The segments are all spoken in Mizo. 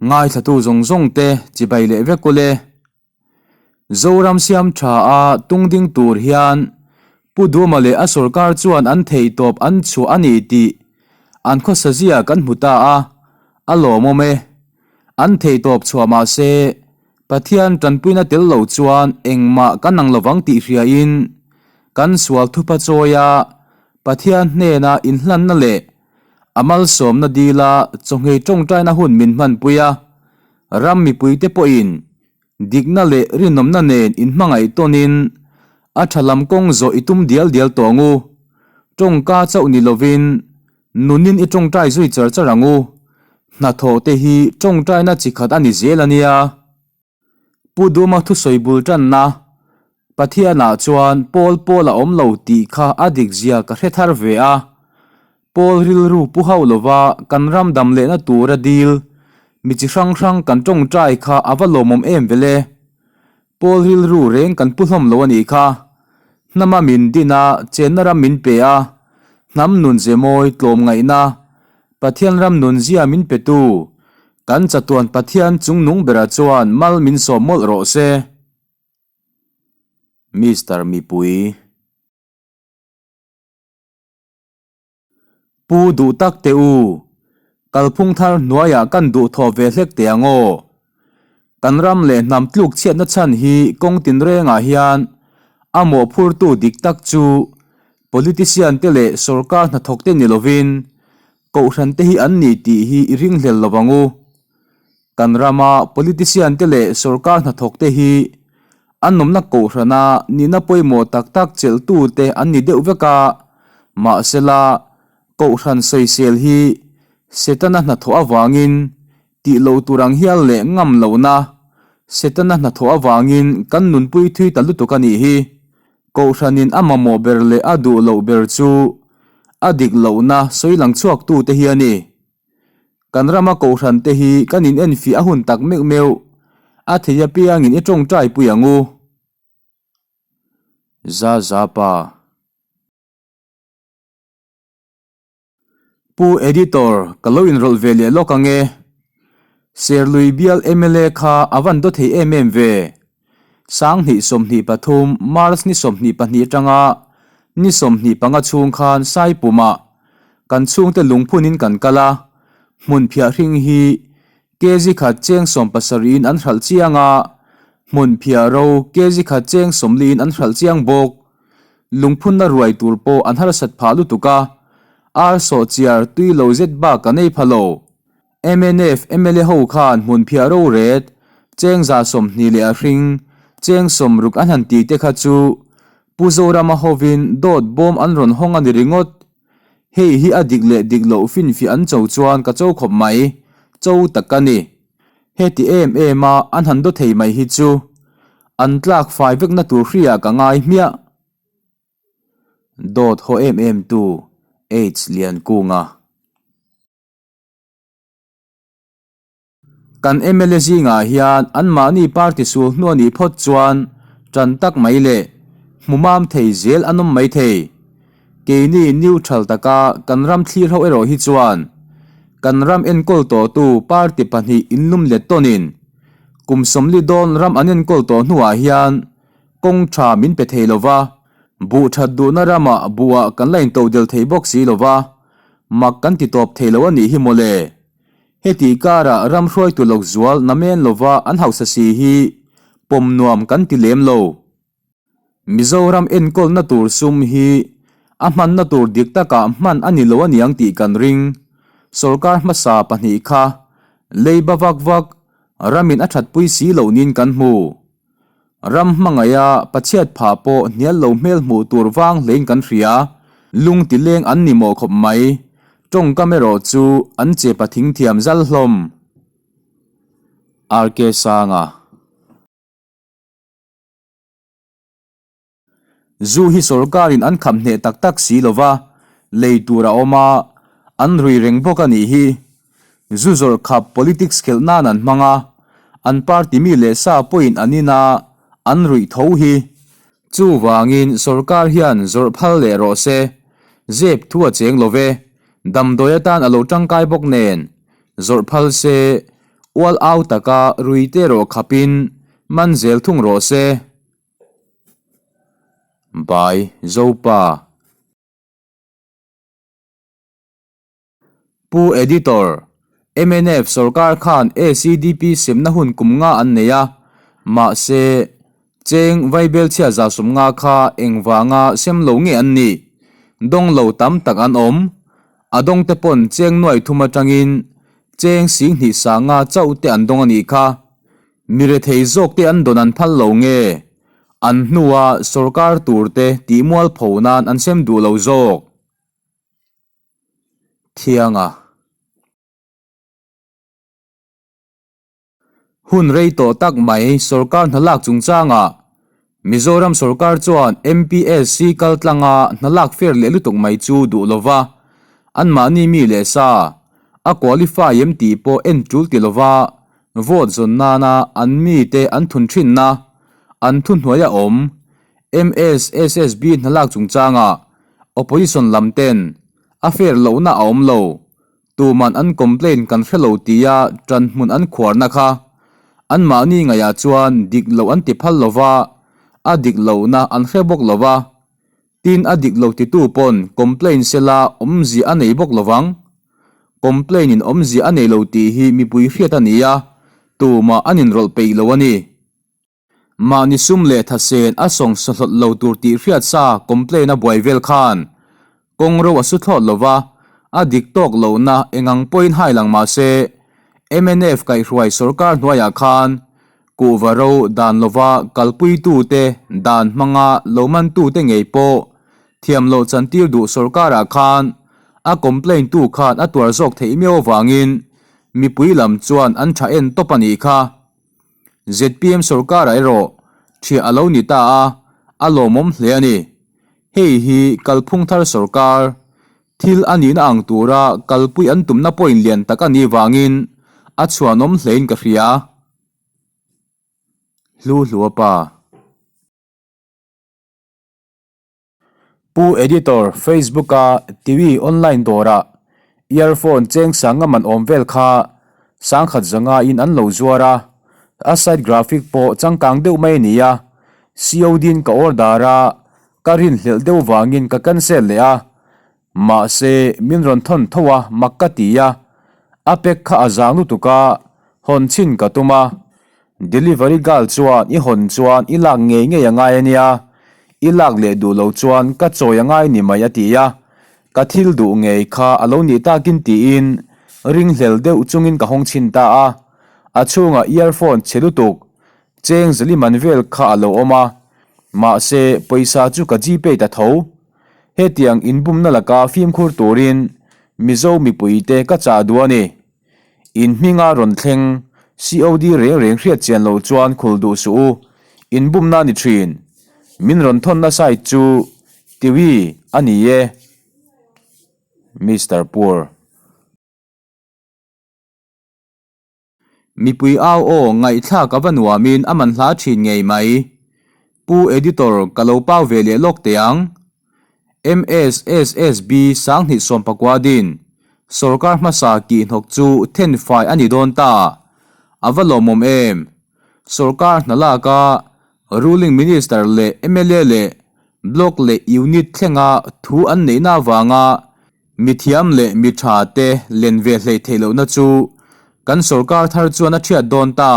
Ngaithlatu zawng zawng te chibai leh vek ule. Zoram siam tha a tungding tur hian Pu Duma leh a sorkar chuan an theihtawp an chhuah a ni tih an khawsazia kan hmu ta a, a lawmawm e. An theihtawp chhuah mah se Pathian tanpuina tel lo chuan engmah kan ang lovang tih hriain kan sual thupa chawia Pathian hnena inhlanna leh a malsawmna dila chawngei tawngtaina hun min hmanpui a, ram mipuite pawhin dikna leh rinawmna nen inhmangaih tawnin a tha lam kawng zawh i tum dial dial tawh ang u. Tawngka chauh ni lovin Nunin i tawngtai zui char char ang u. Hnathawh te hi tawngtaina chi khat a ni zel a nia. Pu Duma thusawi bul tanna Pathianah chuan Paul Paul a awm lo tih kha a dik zia ka hre thar ve a. Paul rilru pu hauh lova kan ram dam lehna tura dil mi chi hrang hrang kan tawngtai kha a va lawmawm em vele. Paul rilru reng kan pu hlawm lo a nih kha. Hnama min din a, chenna ram min pe a, hnam nun ze mawi tlawm ngaihna, Pathian ram nun zia min pe tu, kan chatuan Pathian chungnung bera chuan mal min sawm mawlh rawh se. Mister Mipui. Pu duh tak teh u, kalphung thar hnuaiah kan duh thawh ve hlek teh ang aw. Kan ram leh hnam tluk chhiatna chhan hi kawng tinrengah hian a mawhphurtu dik tak chu politician te leh sorkar hnathawk te ni lovin kohhran te hi an ni tih hi i ringhlel lo ang u. Kan rama politician te leh sorkar hnathawk te hi an awmna kohhrana nihna pawimawh tak tak chelhtu te an ni deuh vek a, mahsela kohhran sawisel hi Setana hnathawh avangin tih loh tur ang hial leh ngam lohna Setana hnathawh avangin kan nunpui thui ta lutuk a nih hi. Kohhranin a mamawh ber leh a duh loh ber chu a dik lohna sawi lang chhuaktu te hi a ni. Kan rama kohhran te hi kan in enfiah a hun tak meuh meuh a thei apiangin i tawngtai pui ang u. Za za pa. Pu Editor, ka lo inrawlh ve leh lawk ang e. Serlui bial mla kha a van daw thei em em ve. Sanghnih 23 March ni 22 atanga ni 25 chhung khan Saipumah kan chhungte lungphunin kan kal a, hmun phiah hring hi kg khat cheng sawmpasarihin an hralh chiang a, hmun phiah ro kg khat cheng sawmliin an hralh chiang bawk. Lungphunna ruai tur pawh an harsat phah lutuk a, ar sawhchiar tui lo zet bak an ei pha lo. Mnf mla ho khan hmun phiah ro ret, cheng za 20 leh a hring, cheng 60 an han tih te kha chu Pu Zorama hovin dawt bawm an rawn hawng a ni ringawt. Hei hi a dik leh dik loh finfiah an cho chuan ka cho khawp mai, cho tak a ni. Heti em em a an han daw thei mai hi chu an tlak fai vekna tur hriah ka ngai hmiah. Dawt haw em em tu H Liankunga. Kan mla zingah hian anmahni party sul hnu a nih phawt chuan tan tak mai leh hmumam thei zel an awm mai thei. Keini neutral taka kan ram thlir ho erawh hi chuan kan ram enkawl tawhtu party pahnih inlum let tawnin kum 40 dawn ram an enkawl tawh hnuah hian kawng tha min pe thei lova, buh that duhna ramah buhah kan la intodel thei bawk si lova. Mak kan ti tawp thei lo a nih hi mawle. Heti karah ram hruaitu lawk zual namen lova an hausa si hi pawm nuam kan ti lem lo. Mizoram enkawlna tur sum hi a hmanna tur dik takah hman a ni lo a niang tih kan ring. Sorkar hmasa pahnih kha leiba vak vak ramin a thatpui si loh niin kan hmu. Ram hmangaih a pachhiat phah pawh hnial lo hmel hmuh tur vang hlein kan hria, lung ti leng an ni mawh khawp mai. Tawngkam erawh chu an che pathing thiam zal hlawm. RK Sanga. Zu hi sorkarin an kham hneh tak tak si lova, lei tur a awm a, an rui reng bawk a nih hi. Zu zawrh khap politics khelh nan an hmang a, an party mi leh sa pawhin an in a, an ruih tho hi. Chuvangin sorkar hian zawrh phal leh rawh se, zep thu a cheng lo ve, damdawi atan a lo tangkai bawk nen, zawrh phal se. Ual au taka rui te rawh khapin man zel thung rawh se. By Zopa. Pu Editor, mnf sorkar khan ACDP semna hun kum nga an nei a, mahse, cheng vaibelchhia 150 kha engvanga sem lo nge an nih? Dawng lo tam tak an awm. A dawng te pawn cheng nuai thum atangin cheng 20 sanga chauh te an dawng a nih kha. Mi rethei zawk te an dawn an phal lo nge? An hnua sorkar tur te tihmual pho nan an sem duh lo zawk. Thiang a. Hun rei tawh tak mai sorkar hna lak chungchangah Mizoram sorkar chuan MPSC kal tlanga hna lak fair leh lutuk mai chu duh lova, anmahni mi leh sa a qualify em tih pawh en tul ti lova vote zawn nana an mite an thun thinna an thuhnuaia awm MSSSB hna lak chungchangah Opposition lam ten a fair lohna a awm lo, tuman an complain kan hre lo tia tan hmun an khuarna kha anmahni ngaihah chuan dik loh an ti phal lo va, a dik lohna an hre bawk lo va, tin a dik lo titu pawn complain sela awmzia a nei bawk lo vang. Complain in awmzia a nei lo tih hi mipui hriat a ni a, tumah an inrawlh peih lo a ni. Mahni sum leh thasen a sawng sahlawt lo tur tih hriat sa complain a buai vel khan kawng ro a su thlawt lo va, a dik tawk lohna engang pawhin hai lang mah se mnf kaihhruai sorkar hnuaiah khan kuhva ro dan lova kalpuitute dan hmanga lo mantute ngei pawh thiam loh chantir duh sorkarah khan a complain tu khan a tuar zawk theih miau avangin mipui lam chuan an tha en tawp a nih kha. Zpm sorkarah erawh ṭhiah a lo ni ta a, a lawmawm hle a ni. Hei hi kalphung thar sorkar thil a nihna ang tura kalpui an tumna point lian tak a nih vangin a chhuanawm hlein ka hria. Hlu Hlua Pa. Pu Editor, Facebook-a Tiwi online dawrah earphone cheng sanga man awm vel kha 10,000 zanga-in an lo zuar a, a site graphic pawh changkang deuh mai a ni a, COD-in ka order a, ka rinhlelh deuh vangin ka cancel leh a, Mahse, min rawn thawn tho a, mak ka ti a. A pack kha a zang lutuk a, hawn chhin ka tum a. Delivery girl chuan i hawn chuan i lak ngei ngei a ngai a nia, i lak leh duh lo chuan ka chawi a ngai ni mai a ti a. Ka thil duh ngei kha a lo nih takin tiin ringhlel deuh chungin ka hawng chhin ta a. A chhungah earphone chhe lutuk, cheng zali man vel kha a lo awm a. Mahse, pawisa chu ka gpay ta tho. Hetiang inbumna laka fimkhur turin Mizo mipuite ka chah duh a ni. In hminga rawn thleng COD reng reng hriat chian loh chuan khul duh suh u, inbumna a ni thin. Min rawn thawnna site chu Tiwi a ni e. Mister Poor. Mipui au aw ngaihthlak a va nuamin a man hla thin ngei mai. Pu Editor ka lo pau ve leh lawk teh ang. MSSSB 2019 din sorkar hmasa kihhnawk chu thenfai a ni dawn ta. A va lawmawm em? Sorkar hna laka ruling minister leh mla leh block leh unit thlenga thu an neihna avanga Mithiam leh mi tha te len ve hleih theih lohna chu kan sorkar thar chuan a thiat dawn ta.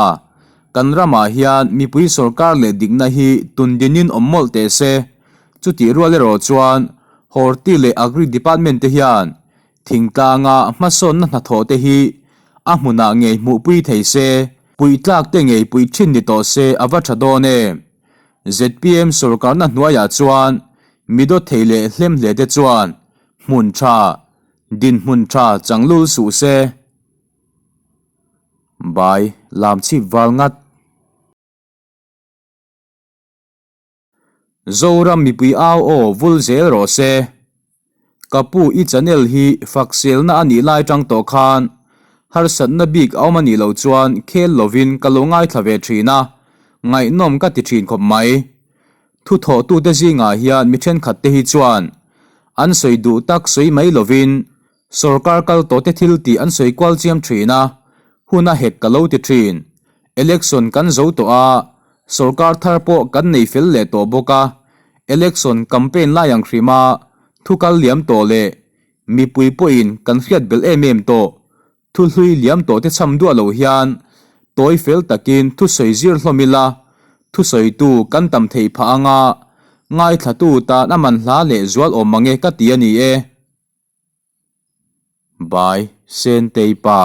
Kan ramah hian mipui sorkar leh dikna hi tun dinin awm mawlh teh se. Chutih rual erawh chuan Horti leh Agri Department te hian thingtlanga hmasawnna hnathawh te hi a hmunah ngei hmuhpui thei se, puih tlak te ngei puih thin ni tawh se a va tha dawn em? Zpm sorkarna hnuaiah chuan mi dawt thei leh hlem hle te chuan Hmun tha, dinhmun tha chang lul suh se. Bai lam chhip val ngat. Zoram mipui au aw vul zel rawh se. Ka pu i channel hi fak selna a nih lai tang tawh khan harsatna bik a awm a nih loh chuan khel lovin ka lo ngaithla ve thin a, ngaihnawm ka ti thin khawp mai. Thuthawhtute zingah hian mi thenkhatte hi chuan an sawi duh tak sawi mai lovin sorkar kal tawhte thil tih an sawi kual chiam thin a. Hun a hek ka lo ti thin. Election kan zo tawh a, sorkar thar pawh kan nei fel leh tawh bawk a. Election campaign lai ang hrim a, thu kal liam tawh leh mipui pawhin kan hriat belh em em tawh. Thu hlui liam tawh te cham duah lo hian tawi fel takin thu sawi zir hlawm ila, thu sawitu kan tam theih phah anga ngaithlatu tan a man hla leh zual awm mange ka ti a ni e. By Sentei Pa.